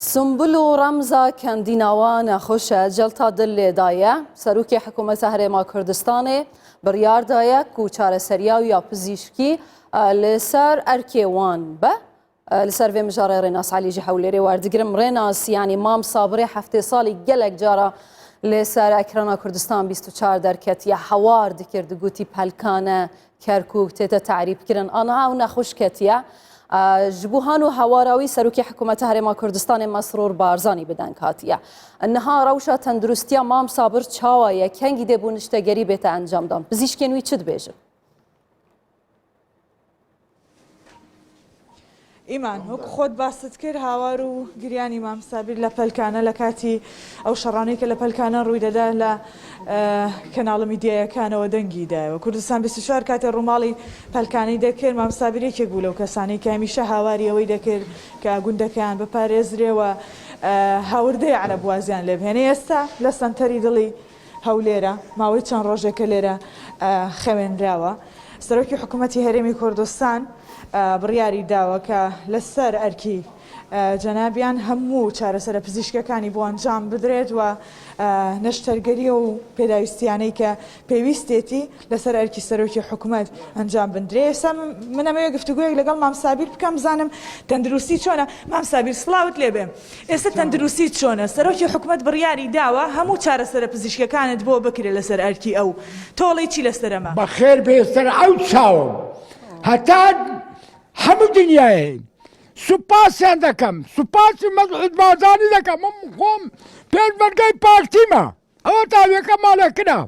سنبل و ڕەمزا کەندیناوا نەخۆشە جەلتا دل لێدایە، سەرۆکی حکوومەتە هەرێما کوردستانێ بڕیار دایە کو چارەسەریا و یا پزیشکی لەسەر ئەرکێ وان بە لەسەر vê mijarê Rênas Elî ji Hewlêrê werdigirim. Rênas yanî Mam Sabirê heftê salî gelek cara li ser ekrana Kurdistan 24 derketiye hewar dikir digotî pelkane Kerkûk tête te'rîbkirin. Aniha ew nexweş ketiye. Ji bo han û hewara wî Serokê Hikûmeta Herêma Kurdistanê Mesrûr Barzanî bi deng hatiye. Niha rewşa tendirustiya Mam Sabir çawa ye? Kengî dê bo niştegerî bête encamdan? Pizîşkên wî çi dibêjin? ئیمان، وەک خۆت باست کرد هاوار و گریانی مام سابیر لە پەلکانە لە کاتی ئەو شەڕانەی کە لە پەلکانە ڕووی دەدا لە کەناڵە میدیایەکانەوە دەنگی دایەوە. کوردستان 24 کاتێ ڕووماڵی پەلکانەی دەکرد مام سابیر یەکێک بوو لەو کەسانەی کە هەمیشە هاواری ئەوەی دەکرد کە گوندەکەیان بپارێزرێ و هاوردەی عەرەب وازیان لێ بهێنێ. ئێستا لە سەنتەری دڵی هەولێرە، ماوەی چەند ڕۆژێکە لێرە خەوێنراوە. سەرۆکی حکوومەتی هەرێمی کوردستان بڕیاری داوە کە لەسەر ئەرکی جەنابیان هەموو چارەسەرە پزیشکیەکانی بۆ ئەنجام بدرێت و نەشتەرگەری و پێداویستیانەی کە پێویستێتی لەسەر ئەرکی سەرۆکی حکومەت ئەنجام بدرێ. ئێستا من ئەمەوێ گفتوگۆیەک لەگەڵ مام سابیر بکەم بزانم تەندروستی چۆنە. مام سابیر سڵاوت لێبێ. ئێستا تەندروستیت چۆنە؟ سەرۆکی حکومەت بڕیاری داوە هەموو چارەسەرە پزیشکیەکانت بۆ بکرێت لەسەر ئەرکی ئەو، تۆ ئەڵێی چی لەسەر ئەمە؟ بەخێر بێ سەر ئەو چاوم هەتا هەموو دنیایە سوپاسیان دەکەم سوپاسی مەسعود بارزانی دەکەم من خۆم پێشمەرگەی پارتیمە ئەوە تاویەکە ماڵێکرا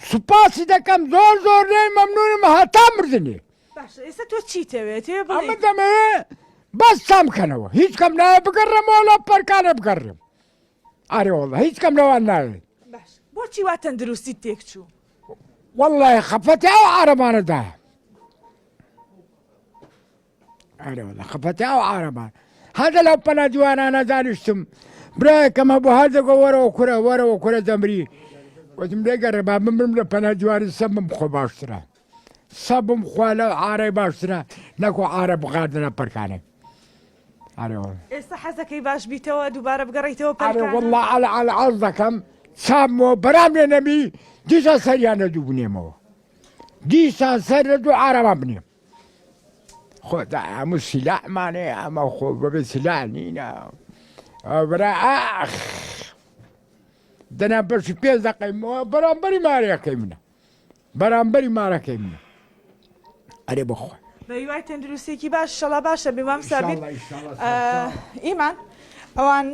سوپاسی دەکەم زۆر زۆر لێ مەمنونم هەتا مردنی باشە ئێستا تۆ چی تەوێت تەوێ بڵێ ئەمە دەمەوێ بەس سام کەنەوە هیچ کەم ناوێ بگەڕێمەوە لە پەرکانە بگەڕێم ئارێ وەڵڵا هیچ کەم لەوان ناوێت باش بۆچی وا تەندروستیت تێک چوو والله خەفەتی ئەو عارەبانەدا ئەرێ وەڵا خەفەتی ئەو عارەبان هەندە لەو پەنا دیوانانە دانیشتم برایەکەم هەبوو هەردەگۆ وەرەوە کورە وەرەوە کورە دەمری وتم لێگەڕێ با بمرم لە پەنا دیواری سەبم خۆ باشترە سەبم خوا لەو عارەی باشترە نەکو عارە بغاردنە پەرکانێ ئەرێ وەڵا ئێستا حەزەکەی باش بیتەوە دووبارە بگەڕێیتەوە ئەرێ پەلکانە وەڵا ئەل ئەل عەرز دەکەم چابمەوە بەرام لێ نەبی دیسان سەریان لە دوو بنێمەوە دیسان سەر لە دوو عارەمان بنێم خۆ دا هەموو سیلاحمان هەیە ئەمە خۆ بەبێ سیلاح نینە برا ئاخ دەنا بەشی پێ دەقەیمەوە بەرامبەری مارەکەی منە بەرامبەری مارەکەی منە ئەرێ بخوا بە هیوای تەندروستێکی باش شەڵا باشە بی مام سابیر ئیمان ئەوان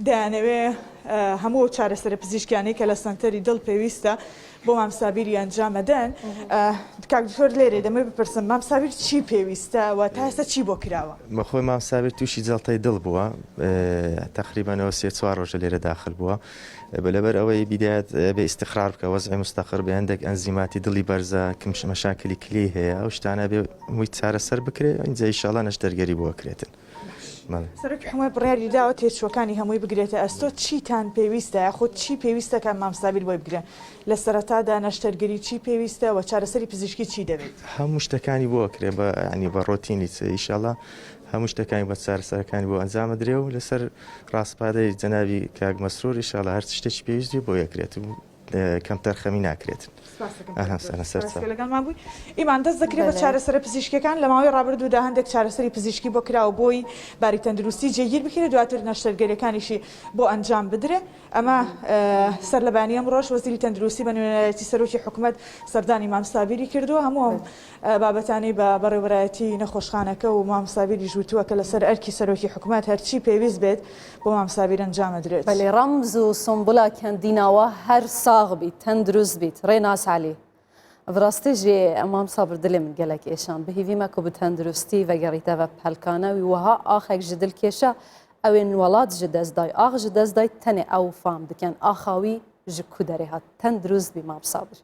دەیانەوێ هەموو چارەسەرە پزیشکیانەی کە لە سەنتەری دڵ پێویستە بۆ مام سابیری ئەنجامەدەن کاک دکتۆر لێرەی دەمەوێت بپرسم مام سابیر چی پێویستە و تا ئێستا چی بۆ کراوە؟ بەخۆی مام سابیر تووشی جەڵتەی دڵ بووە تەقریبەن ئەوە سێ چوار ڕۆژە لێرە داخل بووە لەبەر ئەوەی بیدایەت بێ ئیستقرار بکە وەزعی مستەقر بێ هەندێک ئەنزیماتی دڵی بەرزە کمش مەشاکلی کلی هەیە ئەو شتانە بێ مووی چارەسەر بکرێ ئینجا ئیشاڵا نەشتەرگەری بۆ ئەکرێتن. سەرۆکی حکومەت بڕیاری داوە تێچووەکانی هەمووی بگرێتە ئەستۆ، چیتان پێویستە یاخود چی پێویستە کە مام سابیر بۆی بگرن؟ لە سەرەتادا نەشتەرگەری چی پێویستە و چارەسەری پزیشکی چی دەوێت؟ هەموو شتەکانی بۆ ئەکرێ بە یانی بە ڕۆتینی ئیشەڵا هەموو شتەکانی بە چارەسەرەکانی بۆ ئەنجام ئەدرێ و لەسەر ڕاسپاردەی جەنابی کاک مەسرور ئیشەڵا هەر شتێکی پێویست بێ بۆی ئەکرێت و کەمتەرخەمی ناکرێت. لەگەڵمان بووی ئیمان دەست دەکرێت بە چارەسەرە پزیشکیەکان لە ماوەی ڕابردوودا هەندێک چارەسەری پزیشکی بۆ کراوە بۆی باری تەندروستی جێگیر بکرێت دواتر نەشتەرگەریەکانیشی بۆ ئەنجام بدرێ ئەمە سەر لە بەیانی ئەمڕۆش وەزیری تەندروستی بە نوێنەرایەتی سەرۆکی حکومەت سەردانی مام سابیری کردووە هەموو ئەم بابەتانەی بە بەڕێوەبەرایەتی نەخۆشخانەکە و مام سابیریش وتووە کە لەسەر ئەرکی سەرۆکی حکومەت هەرچی پێویست بێت بۆ مام سابیر ئەنجامەدرێت. بەلی ڕەمز و سومبولا کەندیناوە هەر ساغ بیت تەندروست بیت ڕێناس عەلی بەڕاستی ژی مام سابر دلێ من گەلەک ئێشان بهیڤیمە کو bi تەندروستی ڤەگەڕیتەڤە پەلکانە وی وەها ئاخێک ji دل کێشە ئەوێن وەڵات ji دەست دای ئاخ ji دەست دای تەنێ ئەو فام دکەن ئاخاوی ji کو دەرێ هات تەندروست بی مام سابر.